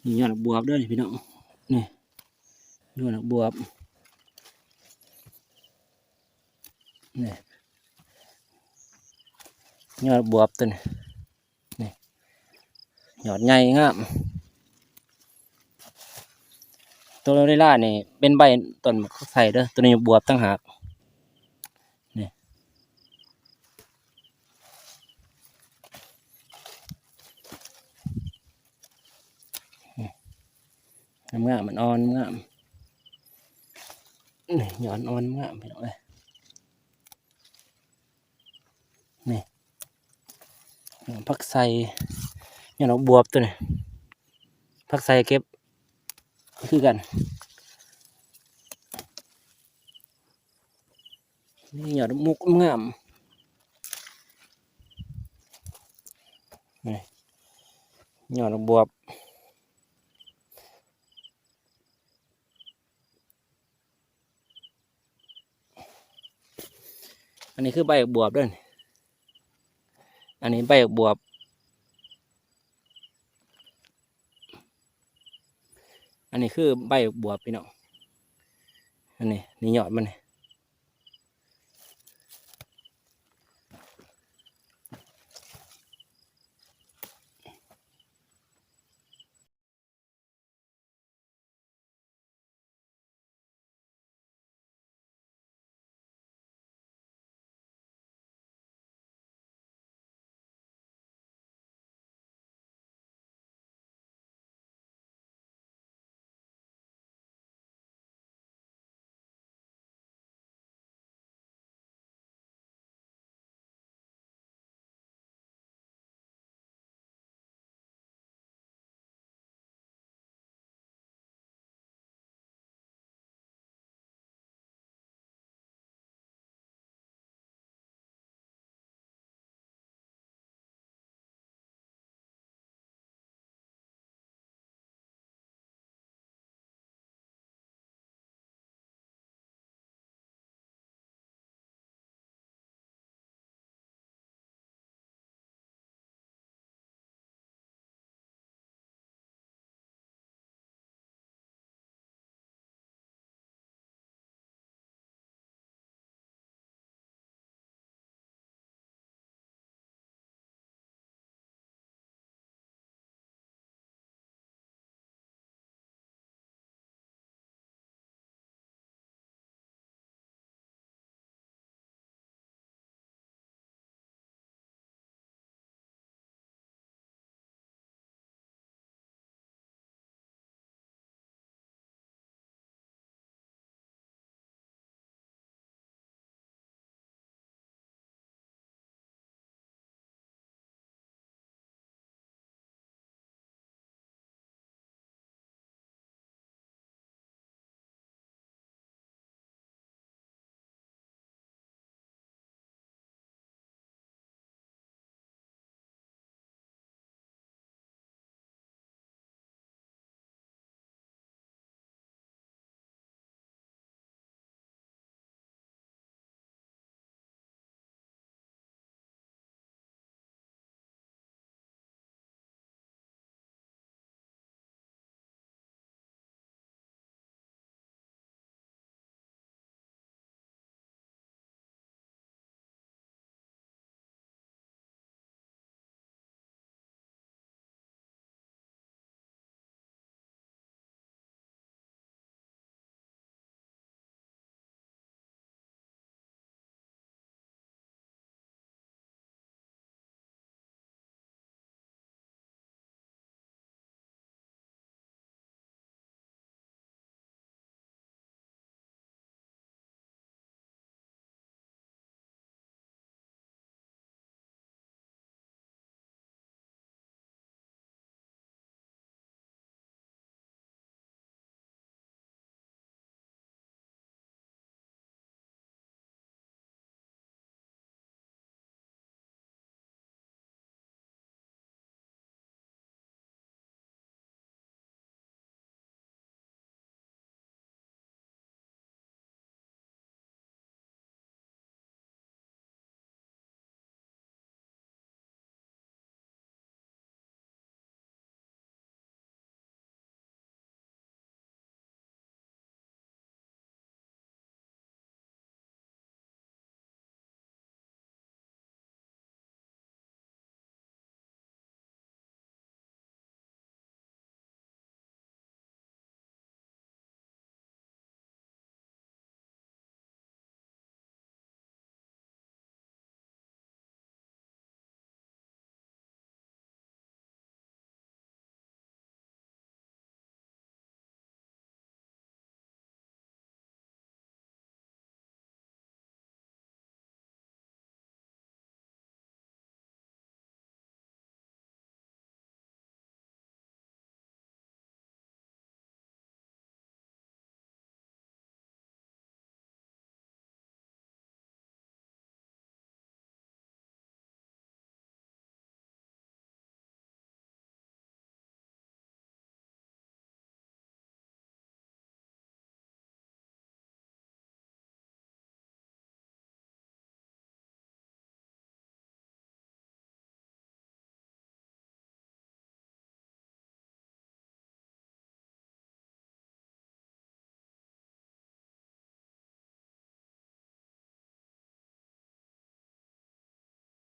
ນີ້ຍອດບວບເດີພີ່ນ້ອງ ນີ້ຍອດບວບ ນີ້ຍອດບວບໂຕນີ້ ນີ້ຍອດໃຫຍ່ງາມ ໂຕເວລານີ້ເປັນໃບຕົ້ນໝາກໄຊເດີ ໂຕນີ້ບວບຕ່າງຫາກ ນີ້ ນີ້ ງາມໆ ອ່ອນໆ ງາມ ນີ້ຍອດອ່ອນງາມພີ່ນ້ອງເອີຍ ນີ້ຜັກໄຊ ຍອດດອກບວບໂຕນີ້ ຜັກໄຊເກັບຄືກັນ ນີ້ຍອດໝຸກງາມ ນີ້ຍອດບວບ ອັນນີ້ຄືໃບບວບເດີ ອັນນີ້ໃບບວບ ອັນນີ້ຄືໃບບວບພີ່ນ້ອງ ອັນນີ້ ນີ້ຍອດມັນນີ້